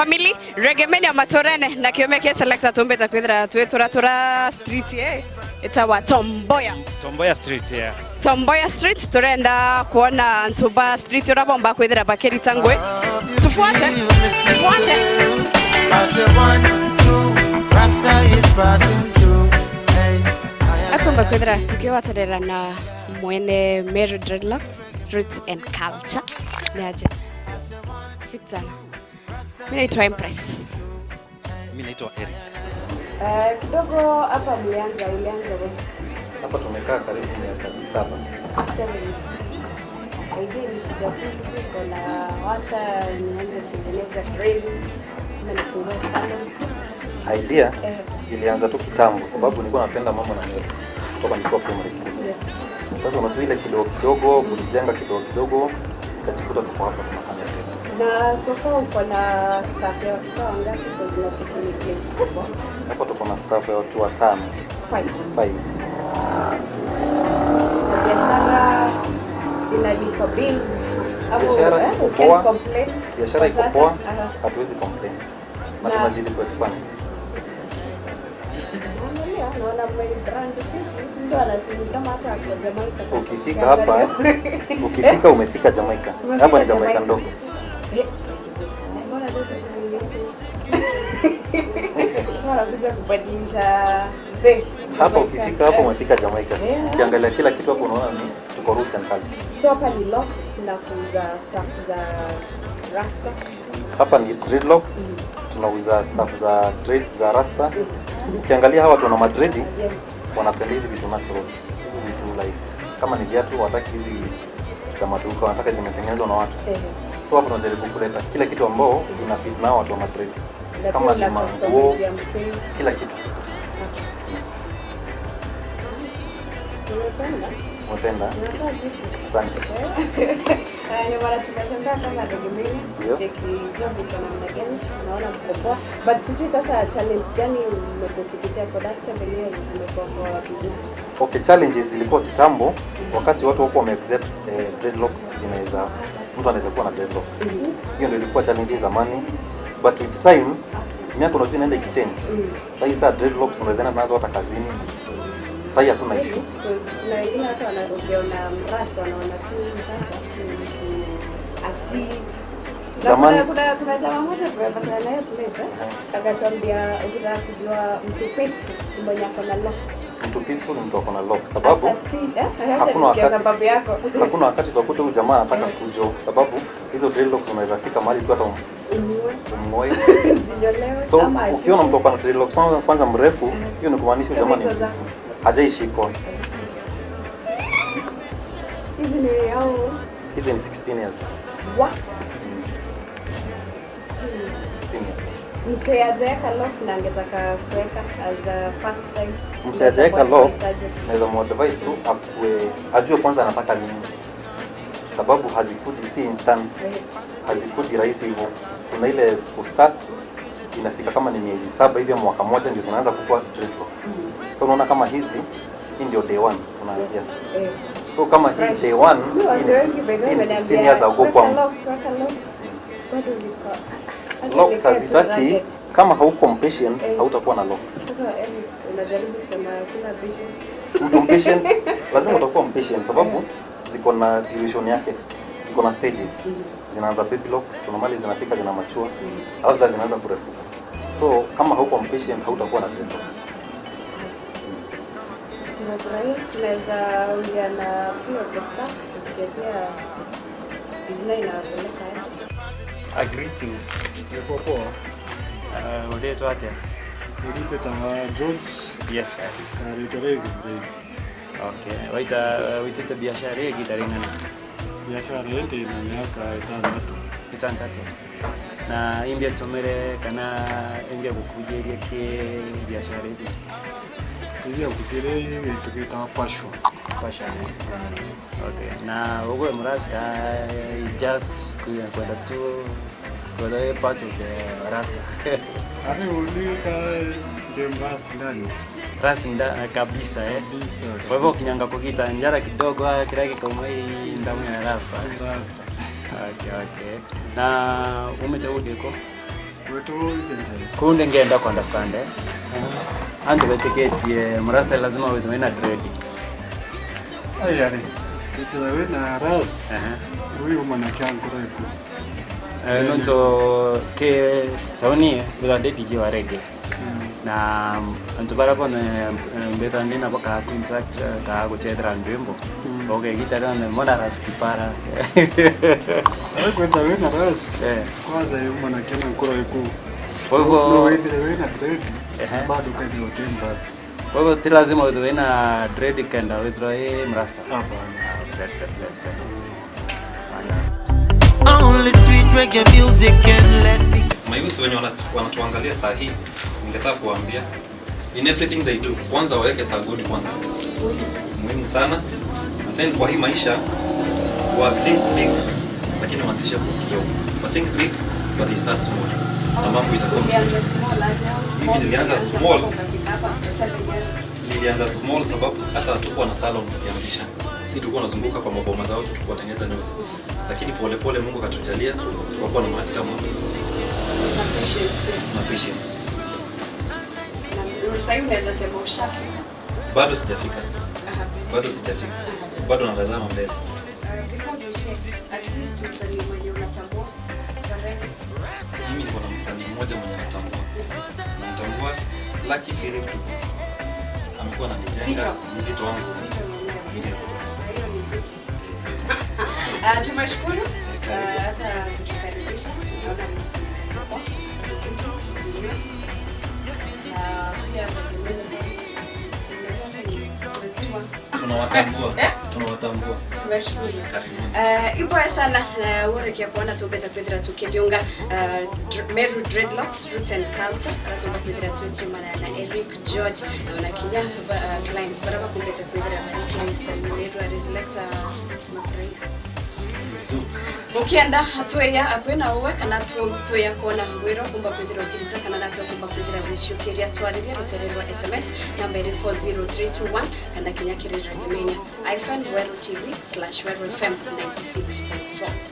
Family Reggae Matorene na kiome kia selector tumbeta kwithira twituratura street itawa Tomboya. Tomboya Street, yeah. Tomboya Street turenda kuona ntuba street urabomba kwithira bakirita ngwe. Tufuate, tufuate. I say one, two, Rasta is passing through. Hey, I am Atumba kwithira tukiwatarera na mwene Meru Dreadlocks Roots and Culture. Niaje? Fit sana. Mimi naitwa Empress. Mimi naitwa Eric. Kidogo hapa mlianza, ulianza wewe? Hapa tumekaa karibu miaka 7. 7. Idea ilikuja vipi? Kuna wacha nianze kutengeneza dread na nifungue salon? Idea ilianza tu kitambo sababu nilikuwa napenda mambo na nywele kutoka nikiwa primary school. Sasa unajua ile kidogo kidogo kujijenga kidogo kidogo, nikajikuta tuko hapa tunafanya dread. Na so far uko na staff ya watu wangapi? Kwa zinacheki ni place kubwa. Hapa tuko na staff ya watu watano. Five. Five. Na biashara inalipa bills? Biashara iko We can't poa. Complain. Biashara iko Kwa sasa, poa, hatuwezi complain. Na tunazidi kuexpand. Angalia, naona brand fiti. Ndio anafeel kama hata ako Jamaica sasa. Ukifika hapa, ukifika umefika Jamaica. Hapa ni Jamaica ndogo. Eh, mbona sasa wanakuja kubadilisha face? Hapa Jamaica. ukifika hapa umefika Jamaica. Ukiangalia kila kitu hapo unaona ni tuko roots and culture. So hapa ni locks na kuuza stuff za rasta? Hapa ni dreadlocks, tunauza stuff za dread za rasta. Ukiangalia hawa watu wana madredi wanapenda hizi vitu natural, hizi vitu like kama ni viatu hawataki hizi za maduka, wanataka zimetengenezwa na watu. So hapa tunajaribu kuleta kila kitu ambao ina fit nao watu wa madredi, Na kama pia ni una manguo, customize ya msee. Kila kitu. Nimependa. Umependa? Inakaa vipi? Asante. Ndio maana tumetembea kama Reggae. Cheki job iko namna gani, naona mko poa. But sijui sasa challenge gani mmekuwa ukipitia for that 7 years mmekuwa kwa business? Okay, challenges zilikuwa kitambo wakati watu hawakuwa wameaccept dreadlocks zinaweza, mtu anaweza kuwa na dreadlocks. Hiyo ndio ilikuwa challenge zamani, but with time miaka unajua inaenda ikichange. Sasa hii saa dreadlocks unaweza enda nazo hata kazini. Sasa hii hakuna issue. Because na wengine hata ukiona mrasta wanaona tu sasa ni mtu ati na kuna jamaa mmoja tumepatana naye place, akatuambia ukitaka kujua mtu peaceful ni mwenye ako na locks. Mtu peaceful ni mtu ako na locks sababu Atati, eh? Acha hakuna nisikie wakati sababu yako. Hakuna wakati utakuta huyu jamaa anataka fujo sababu hizo dreadlocks unaweza fika mahali tu hata Umue, umng'oe. zinyolewe So ama ashike. ukiona mtu ako na dreadlocks kwanza mrefu, hiyo ni kumaanisha huyu jamaa ni Kama hizo peaceful. Hajaishikwa. Hizi ni au Hizi ni 16 years. What? 16 years. 16 years. Msee hajaeka lock na angetaka kuweka as a first time. Msee hajaeka Unaweza locks, muadvise aje? naweza muadvise tu akue ajue kwanza anataka nini, sababu hazikuji, si instant, hazikuji rahisi hivyo. Kuna ile kustart inafika kama ni miezi 7 hivi ama mwaka moja ndio zinaanza kukua dreadlocks. So unaona kama hizi, hii ndio day one tunaanzia. So kama hii Fresh. day one, Mi hii wazee ni wengi by the way hii ni 16 wameniambia, years ago "Weka kwangu. locks, weka locks." Bado niko, hata Locks nikae tu hazitaki, rugged. kama hauko mpatient hautakuwa na locks. Sasa Eric, unajaribu kusema sina vision. Mtu mpatient, lazima utakuwa mpatient sababu ziko na duration yake, ziko na stages. Zinaanza baby locks, kuna mahali zinafika zina mature, alafu sasa zinaanza kurefuka. So kama hauko mpatient hautakuwa na dreadlocks. Tunafurahia, tunaweza ongea na few of the staff tusikie pia business inawapeleka aje. Greetings. Niko poa. Uretwo atia? Nilipeta George. Yes. Karitwa Regi. Okay. Waita witite biashara ĩngĩ tarĩ ng'ana? Biashara yetu ina miaka 6. 6 na imbia tumire kana imbia gũkujĩria kĩ biashara ĩthi? Iria kutire gitu gitawa passion. Passion. Okay. Na ũguo mũrasta just kwenda tu kwenda part of the rasta? Ari ulika ndemrasi ndani. Rasi kabisa, eh? Kabisa. Kwa hivyo kinyanga kugita njara kidogo kila kikauma hii ndamu ya rasta. Rasta. Okay. Na umete udiko? Wetu ikenjele. Kunde ngenda ku understand andu betiketie mrasta lazima withwe na dread. Ayari. Kila na ras. Huyu mwanake ankura iku. Nonso ke tauni bila DJ wa reggae. Na antu bara pone mbeta ndina boka ku interact ka kuchethera ndwimbo. Okay, gitara na mona ras kipara. Wewe kwanza wewe na ras. Kwanza yeye mwanake ankura iku. Kwa hivyo no wewe na dread. Bado kaidi otemba. Kwa hivyo ti lazima uwe na dread kenda withroe mrasta. Hapana. Bless bless. Only sweet reggae music can let me. Mayouth wenye wanatuangalia saa hii, ningetaka kuwaambia in everything they do, kwanza waweke sagodi kwanza. Muhimu sana. And then kwa hii maisha wa think big, lakini waanzishe kwa kidogo. Wa think big but they start small. Na mambo itakuwa Ulianza small aje au small? Mimi nilianza small. Ukafika hapa 7 years. Nilianza small sababu hata hatukuwa na salon tukianzisha. Sisi tulikuwa tunazunguka kwa maboma za watu tukiwatengeneza nywele. Lakini pole pole Mungu akatujalia tukakuwa na mahali kama Na patience pia. na patience. Na sasa hivi unaweza sema ushafika. Bado sijafika. Bado sijafika. Bado natazama mbele. Before we share, at least msanii mwenye unatambua kwa reggae. Mimi niko na msanii mmoja mwenye natambua. Namtambua Lucky Philip. Amekuwa ananijenga mzito wangu. Mzito mwenyewe. Hiyo ni big. Tumeshukuru hata kutukaribisha. Naona mnafanya kazi poa. Mzito, na pia Tunawatambua. Tunawatambua. Tumeshukuru. Iboya sana worekia kuona tumbeta kwithira tukiliunga Meru Dreadlocks Roots and Culture aratumba kwithira twitrimana na Eric George na kinya clients baraba kumbeta kwithira mari clients Meru ariselekta mafurahia. Ukienda tweya akwena uwe kana tweya kuona ngwiro kumba kwithira ukirita kana natwe kumba kwithira gwiciukiria twaririe rutere rwa SMS namba iri 40321 kana kinya kirira gemenya ifan Weru TV /Weru FM 96.4.